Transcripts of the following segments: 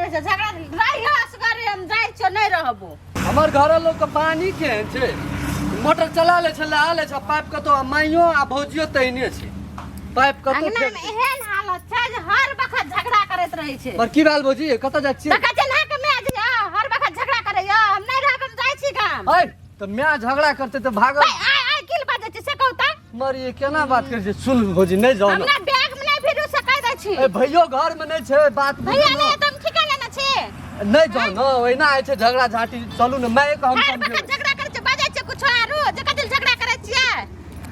रहै छै झगड़ा रहियो असगरे हम जाइ छियो नहि रहबो। हमर घर लोग के पानी केहन छै, मोटर चला ले छै, लहा ले छै पाइप कतौ, आ माइयो आ भौजियो तहिने छै, पाइप कतौ अंगना फेंक में छै। एहन हालत छै जे हर बखत झगड़ा करैत रहै छै। पर की भेल भौजी, कतऽ जाइ छियै? देखै छियै ने के माय जे हर बखत झगड़ा करैया, हम नहि रहब, हम जाइ छी गाम। ऐ तऽ माय झगड़ा करतै तऽ भागल। आइ आइ आइ की बाजै छी से कहू तऽ? मरिए केना बात करै छै? सुन भौजी, नहि जाउ हम ने। ना बैग में नहि फिरू से कहि दै छी। ए भैयो घर में नहि छै बात बुझू भैया ने। नहि तऽ हम ठीके लेने छी। नहि जाउ ने, ओहिना होइ छै झगड़ा झाँटी, चलू ने माय के हम हर समझेबै। बखत झगड़ा करै छै, बाजै छै कुछो आरो जे कथी लए झगड़ा करै छियै?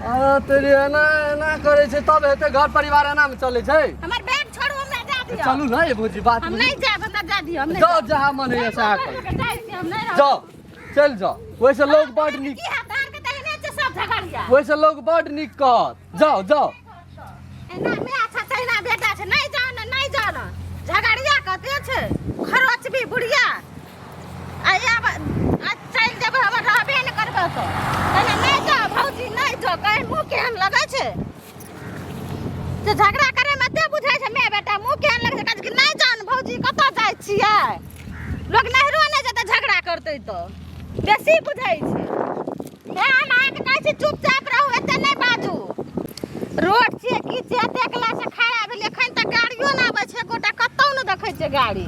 आ तेरी एना एना करै छै तब हेतै घर परिवार एना में चलै छै। हमर बैग छोड़ू, हमरा जा दिअ। चलू ने ये भौजी, बात हम बुझू। नहि जायब, हमरा जा दिअ, हम नहि जाउ जायब। जहाँ मन होइए सएह करू। जाइ छी, हम नहि रहब। जाउ चलि जाउ, ओहिसँ लोग बड नीक की हाथ धार के तहिने छै सब झगड़िया। ओहिसँ लोग बड नीक कहत। जाउ जाउ। एना में अच्छा तहिना बेटा छै, नहीं जाओ ना, नहीं जाओ ना, झगड़िया कते छै खरोचबी बुढ़िया। आ आब आ चलि जेबै, हमर रहबे नहि करबै तो तहिना नहीं जाओ भौजी, नहीं जाओ। कहीं मुँह केहन लगै छै से झगड़ा करे में एते बुझै छै my बेटा, मुँह केहन लगै छै? कहै छै कि नहीं जाओ ना भौजी, कतऽ जाइ छियै? लोक नहिरो नहि जेतै झगड़ा करतै तऽ बेसी बुझै छै। हे हम अहाँके कहै छी चुपचाप रहू, एते नहि बाजू। रोड छियै की छियै, एते एकला से खड़ा भेलियै, एखन तक गाड़ियो नहि आबै छै एकोटा, कतहु नहि देखै छियै गाड़ी।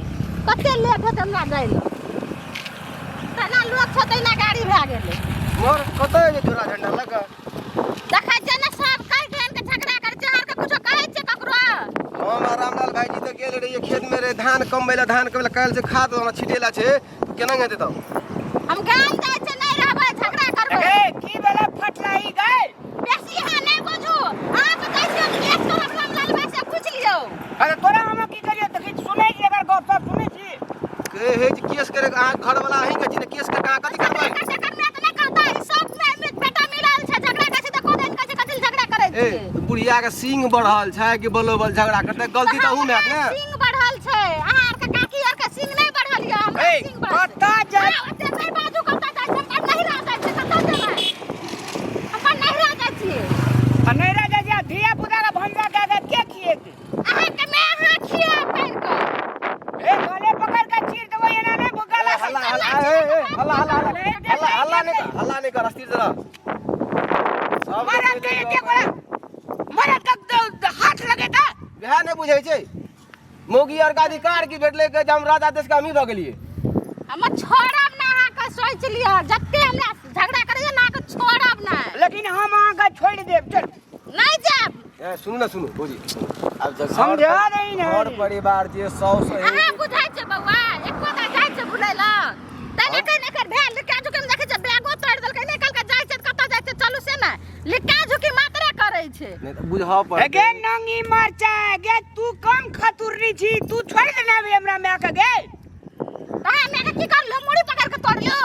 कते लेट हेतै हमरा जाइ लए? तेना लोक छै तहिना गाड़ी भए गेलै। मोर कतऽ एलै तोरा झंडा लऽ कऽ? देखै छियै ने सब कहि कहि के झगड़ा करै छै, हर के कुछो कहै छै ककरो। हम आ रामलाल भाईजी तऽ गेल रहियै खेत में रे धान कमबै लए, धान कमबै लए काल्हि से खाद हमरा छिटेला छै, तऽ केना हेतै तब? हम गाम जाइ छियै, नहि रहबै, झगड़ा करबै। ए की भेलै फटलाई गए? बेसी अहाँ नहि बुझू, अहाँके जाइ छियै हम केस करब, रामलाल भाई से पूछि लियौ। अरे तोरा हम की करियो? देखी सुनै छी, एकर गप सब सुनै छी। के हे जे केस करे? अहाँ घर वाला अहीं के छी ने, केस के अहाँ कथी करबै? झगड़ा करतै करना तऽ नहि कहता, ई सब में बेटा मिलल छै, झगड़ा करै छै तऽ को दिन कहै छै कथी लए झगड़ा करै ए छियै? बुढ़िया के सींग बढ़ल छै कि बलो बल झगड़ा करतै? गलती तऽ अहूँ में हैत ने। सींग बढ़ल छै अहाँ आर के, काकी आर के सींग नहि बढ़ल यऽ, हमरा ए सींग बढ़ल छै। कतऽ जाइ? अहाँ ओते नहि बाजू, कतऽ जाइ छी? हम नहिरा जाइ छियै, कतऽ जेबै? हम नहिरा जाइ छियै। आ नैहरा जाइ छी आ धिया पुता के भंजा कए के के खिएतै? अहाँके my अहाँ खियाब करि कऽ। ए गले पकड़ के चीर देबो, एना नहि गला से हल्ला हल्ला ए ए हल्ला हल्ला हल्ला हल्ला हल्ला नहीं कर, हल्ला नहीं कर, अस्थिर जरा सब मरद के एते गोला मरद के हाथ लगेता। वएह नहि बुझै छै मौगी आर के अधिकार की भेटलै के जे हम राजा देश के अमीर भऽ गेलियै। हम छोड़ब ना अहाँके, सोचि लिअ, जते हमरा झगड़ा करैया ना अहाँके छोड़ब ना। लेकिन हम अहाँके छोड़ि देब, चल नहि जायब। ए सुनू ने, सुनू भौजी, आब जब समझा रही ने। घर परिवार जे सौ सौ अहाँ बुझै छै बौआ, एको दा जाइ छै भुलै लए तै एखन एकर भेल लिका झुकी में देखै छै बैगो तोड़ि देलकै, नहि कहलकै जाइ छै तऽ कतऽ जाइ छै, चलू से ने लिका झुकी मात्रे करै छै। नहि तऽ बुझऽ पड़तै। गे नंगी मरचा गे, तू कम खतुरनी छी, तू छोड़ि देने अभी हमरा माय के गे। तहाँ माय के की करलो? मुड़ी पकड़ के तोड़लियो,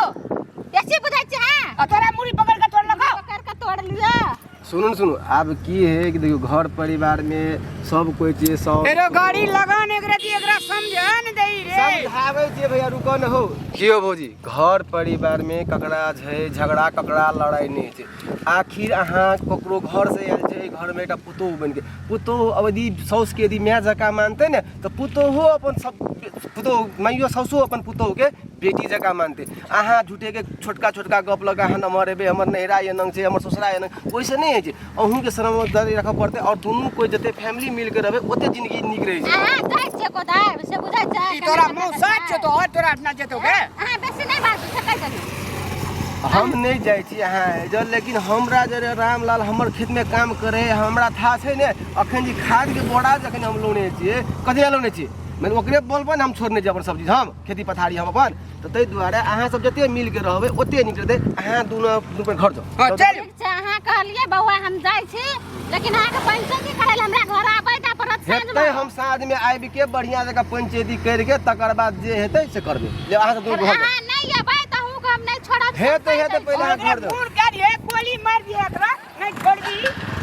बेसी बुझै छै अहाँ। आ तोरा मुड़ी पकड़ के तोड़लको? पकड़ के तोड़लियो। सुनू ने सुनू, आब की है कि देखियौ घर परिवार में सब कोई छै सब एरो गाड़ी लगान एकरा दी, एकरा समझा न देई रे। समझाबै छियै भैया, रुको न हो। की हो भौजी, घर परिवार में ककरा छै झगड़ा, ककरा लड़ाई नहि छै। आखिर अहाँ ककरो घर से आयल छै, घर में एकटा पुतोहु बनि के पुतोहु अब यदि साउस के यदि माय जकाँ मानतै ने तऽ पुतोहुओ अपन सब पुतोहु माइयो साउसो अपन पुतोहु के बेटी जकाँ मानतै। अहाँ झूठेके छोटका छोटका गप लऽ कऽ अहाँ नमहर हेबै, हमर नैहरा एनंग छै, हमर ससुरा एनंग, ओहिसँ नहि होइ छै। अहूँके समझदारी राखऽ पड़तै आओर दुनू कोइ जते फैमिली मिलके रहबै ओते जिंदगी नीक रहै छै। अहाँ जाइ छियै गोदाय से बुझै छै? ई तोरा मुँह सच छौ तो और तोरा अपना जेतौ गे। अहाँ बेसी नहि बाजू से कहि देलहुँ। हम नहि जाइ छी अहाँ जल, लेकिन हमरा जे रामलाल हमर खेतमे काम करे हमरा था छै ने। अखन जे खादके बोरा जखन हम लौने छियै, कथी लए लौने छियै? मने ओकरे बल पर ने हम छोड़ने छियै अपन सब्जी, हम खेती पथारी हम अपन, तऽ ताहि दुआरे अहाँ सब जते मिलके रहबै ओते नीक रहतै। अहाँ दुनू दुनू पर घर जाउ। हाँ, चल। ठीक छै, अहाँ कहलियै बौआ हम जाइ छी, लेकिन अहाँके पंचायती करै लए हमरा घर आबै टा पड़त साँझमे। हेतै, हम साँझमे आबिके बढ़िआँ जकाँ पंचायती करिके तकर बाद जे हेतै से करबै। जे अहाँ सब दुनू घर जाउ। अहाँ नहि अबै तऽ अहूँके हम नहि छोड़ब। हेतै हेतै, पहिले अहाँ घर जाउ। फोन कर दिए, गोली मार दिए एकरा, नहीं छोड़बी।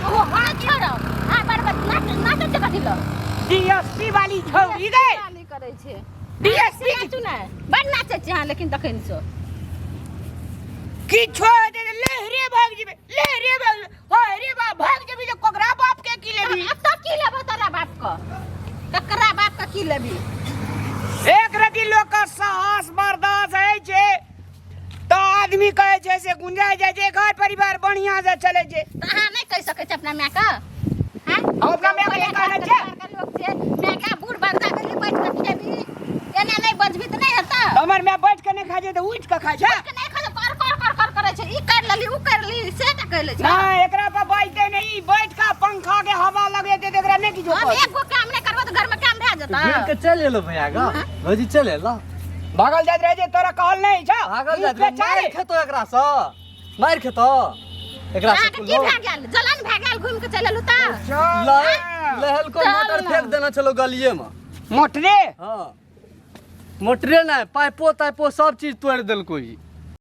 ओ हाँ छोड़ब। अहाँ बड़ बड़ नाच नाचै छै कथी लए? डीएसपी वाली छौड़ी गे। गाली करै छै डीएसपी। नाचू ने, बड़ नाचै छी अहाँ, लेकिन तखन से किछो हेतै तऽ लहरे भाग जेबै, लहरे भाग जेबै। होय रे बा, भाग जेबी तऽ ककरा बाप के की लेबी? अब तो की लेबो तोरा बाप के, ककरा बाप के की लेबी? एक रति लोक के साहस बर्दाश्त होइ छै तऽ आदमी कहै छै से गुंजाइ जाइ छै घर परिवार बढ़िआँ से चलै छै। तऽ अहाँ नहि कहि सकै छी अपना मायके? हैं? हम अपना मायके नहि कहने छियै। लोक छै मायके बूढ़ बरदा भेली, बैठ कऽ खेबही, एना नहि बजबही तऽ नहि हेतौ। हमर माय बैठ के नहि खाइ छै तऽ उठि के खाइ छै। के नहि खाइ छै, कर कर कर कर करै छै, ई कर लेली उ कर ली, से टा कहि लै छै। नहि, एकरा पर बैठते नहि, ई बैठ के पंखा के हवा लगेतै तऽ एकरा नहि किछो हम कहतै। एगो काम नहि करबो तऽ घरमे काम भए जेतौ। घुरि के चलि एलो भैया गा, भौजी चलि एलो। भागल जाइत रहै छै, तोरा कहल नहि छौ? भागल जाइत मुँह रहै, पे मारि चारि। खेतो एकरा सँ, मारि खेतो एकरा सँ। अहाँके की भए गेल? जलन भए गेल घुमि के चलि एलहुँ तऽ? लहल को चल मोटर ना। फेंक देना चलो गलिए में। मोटरे? हाँ, मोटरे नहीं, पाइपो ताइपो सब चीज तोड़ देलको ई।